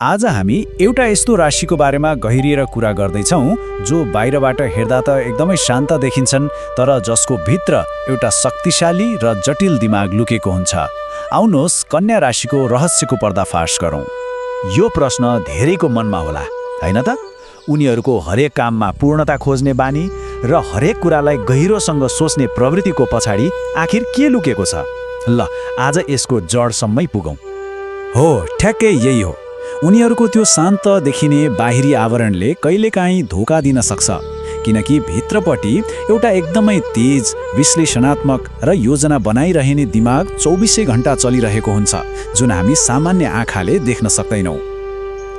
आज हामी एउटा यस्तो राशिको बारेमा गहिरिएर कुरा गर्दैछौँ जो बाहिरबाट हेर्दा त एकदमै शान्त देखिन्छन्, तर जसको भित्र एउटा शक्तिशाली र जटिल दिमाग लुकेको हुन्छ। आउनुहोस् कन्या राशिको रहस्यको पर्दाफास गरौँ। यो प्रश्न धेरैको मनमा होला, हैन त? उनीहरूको हरेक काममा पूर्णता खोज्ने बानी र हरेक कुरालाई गहिरोसँग सोच्ने प्रवृत्तिको पछाडि आखिर के लुकेको छ? ल, आज यसको जडसम्मै पुगौँ। हो, ठ्याक्कै यही हो। उनीहरूको त्यो शान्त देखिने बाहिरी आवरणले कहिलेकाहीँ धोका दिन सक्छ, किनकि भित्रपट्टि एउटा एकदमै तेज, विश्लेषणात्मक र योजना बनाइरहने दिमाग 24 घण्टा चलिरहेको हुन्छ, जुन हामी सामान्य आँखाले देख्न सक्दैनौँ।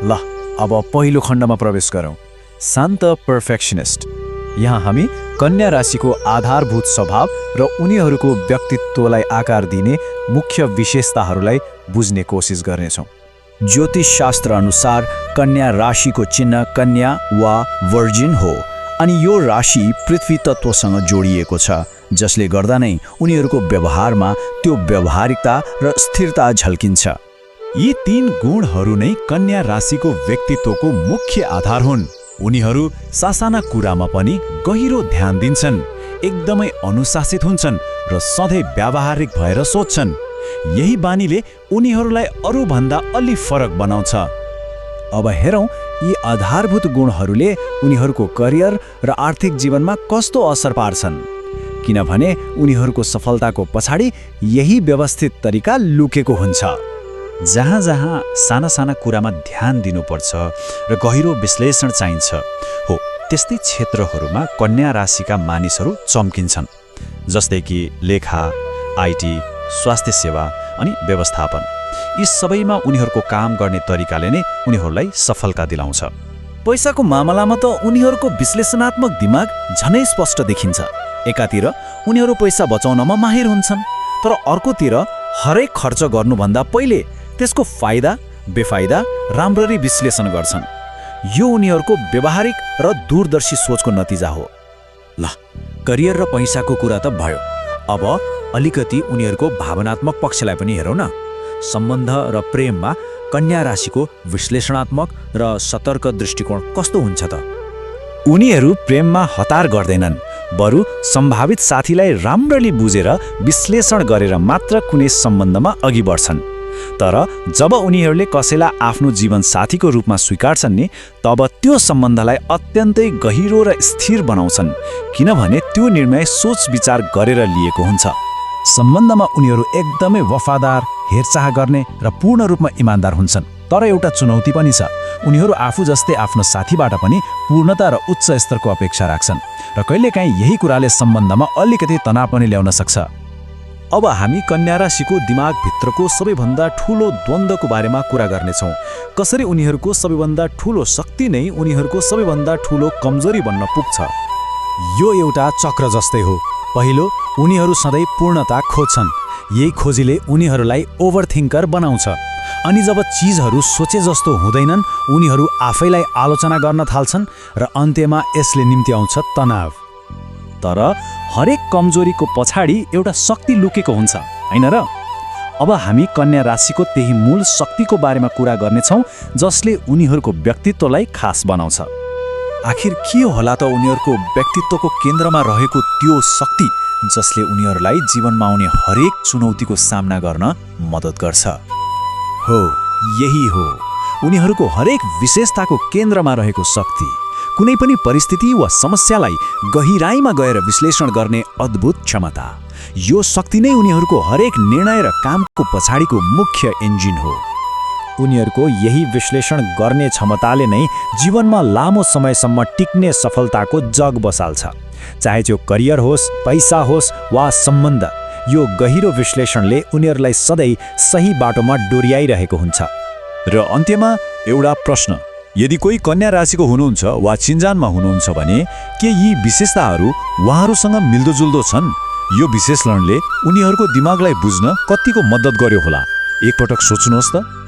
ल, अब पहिलो खण्डमा प्रवेश गरौँ, शान्त पर्फेक्सनिस्ट। यहाँ हामी कन्या राशिको आधारभूत स्वभाव र उनीहरूको व्यक्तित्वलाई आकार दिने मुख्य विशेषताहरूलाई बुझ्ने कोसिस गर्नेछौँ। ज्योतिष शास्त्र अनुसार कन्या राशिको चिन्ह कन्या वा वर्जिन हो, अनि यो राशि पृथ्वी तत्त्वसँग जोडिएको छ, जसले गर्दा नै उनीहरूको व्यवहारमा त्यो व्यावहारिकता र स्थिरता झल्किन्छ। यी तीन गुणहरू नै कन्या राशिको व्यक्तित्वको मुख्य आधार हुन्। उनीहरू सासाना कुरामा पनि गहिरो ध्यान दिन्छन्, एकदमै अनुशासित हुन्छन् र सधैँ व्यावहारिक भएर सोच्छन्। यही बानीले उनीहरूलाई अरूभन्दा अलि फरक बनाउँछ। अब हेरौँ यी आधारभूत गुणहरूले उनीहरूको करियर र आर्थिक जीवनमा कस्तो असर पार्छन्, किनभने उनीहरूको सफलताको पछाडि यही व्यवस्थित तरिका लुकेको हुन्छ। जहाँ जहाँ साना साना कुरामा ध्यान दिनुपर्छ र गहिरो विश्लेषण चाहिन्छ, हो त्यस्तै क्षेत्रहरूमा कन्या राशिका मानिसहरू चम्किन्छन्, जस्तै कि लेखा, आइटी, स्वास्थ्य सेवा अनि व्यवस्थापन। यी सबैमा उनीहरूको काम गर्ने तरिकाले नै उनीहरूलाई सफलता दिलाउँछ। पैसाको मामलामा त उनीहरूको विश्लेषणात्मक दिमाग झनै स्पष्ट देखिन्छ। एकातिर उनीहरू पैसा बचाउनमा माहिर हुन्छन्, तर अर्कोतिर हरेक खर्च गर्नुभन्दा पहिले त्यसको फाइदा बेफाइदा राम्ररी विश्लेषण गर्छन्। यो उनीहरूको व्यावहारिक र दूरदर्शी सोचको नतिजा हो। ल, करियर र पैसाको कुरा त भयो, अब अलिकति उनीहरूको भावनात्मक पक्षलाई पनि हेरौँ न। सम्बन्ध र प्रेममा कन्या राशिको विश्लेषणात्मक र सतर्क दृष्टिकोण कस्तो हुन्छ त? उनीहरू प्रेममा हतार गर्दैनन्, बरु सम्भावित साथीलाई राम्ररी बुझेर विश्लेषण गरेर मात्र कुनै सम्बन्धमा अघि बढ्छन्। तर जब उनीहरूले कसैलाई आफ्नो जीवनसाथीको रूपमा स्वीकार्छन् नि, तब त्यो सम्बन्धलाई अत्यन्तै गहिरो र स्थिर बनाउँछन्, किनभने त्यो निर्णय सोच विचार गरेर लिएको हुन्छ। सम्बन्धमा उनीहरू एकदमै वफादार, हेरचाह गर्ने र पूर्ण रूपमा इमान्दार हुन्छन्। तर एउटा चुनौती पनि छ, उनीहरू आफू जस्तै आफ्नो साथीबाट पनि पूर्णता र उच्च स्तरको अपेक्षा राख्छन्, र कहिलेकाहीँ यही कुराले सम्बन्धमा अलिकति तनाव पनि ल्याउन सक्छ। अब हामी कन्या राशिको दिमागभित्रको सबैभन्दा ठूलो द्वन्द्वको बारेमा कुरा गर्नेछौँ। कसरी उनीहरूको सबैभन्दा ठूलो शक्ति नै उनीहरूको सबैभन्दा ठूलो कमजोरी बन्न पुग्छ। यो एउटा चक्र जस्तै हो। पहिलो, उनीहरू सधैँ पूर्णता खोज्छन्। यही खोजीले उनीहरूलाई ओभरथिङ्कर बनाउँछ, अनि जब चिजहरू सोचे जस्तो हुँदैनन्, उनीहरू आफैलाई आलोचना गर्न थाल्छन् र अन्त्यमा यसले निम्ति आउँछ तनाव। तर हरेक कमजोरीको पछाडि एउटा शक्ति लुकेको हुन्छ, हैन र? अब हामी कन्या राशिको त्यही मूल शक्तिको बारेमा कुरा गर्नेछौँ, जसले उनीहरूको व्यक्तित्वलाई खास बनाउँछ। आखिर के होला त उनीहरूको व्यक्तित्वको केन्द्रमा रहेको त्यो शक्ति जसले उनीहरूलाई जीवनमा आउने हरेक चुनौतीको सामना गर्न मद्दत गर्छ? हो, यही हो उनीहरूको हरेक विशेषताको केन्द्रमा रहेको शक्ति। कुनै पनि परिस्थिति वा समस्यालाई गहिराईमा गएर विश्लेषण गर्ने अद्भुत क्षमता। यो शक्ति नै उनीहरूको हरेक निर्णय र कामको पछाडिको मुख्य इन्जिन हो। उनीहरूको यही विश्लेषण गर्ने क्षमताले नै जीवनमा लामो समयसम्म टिक्ने सफलताको जग बसाल्छ। चाहे त्यो करियर होस्, पैसा होस् वा सम्बन्ध, यो गहिरो विश्लेषणले उनीहरूलाई सधैँ सही बाटोमा डोर्याइरहेको हुन्छ। र अन्त्यमा एउटा प्रश्न, यदि कोही कन्या राशिको हुनुहुन्छ वा चिन्जानमा हुनुहुन्छ भने के यी विशेषताहरू उहाँहरूसँग मिल्दोजुल्दो छन्? यो विश्लेषणले उनीहरूको दिमागलाई बुझ्न कतिको मद्दत गर्यो होला? एकपटक सोच्नुहोस् त।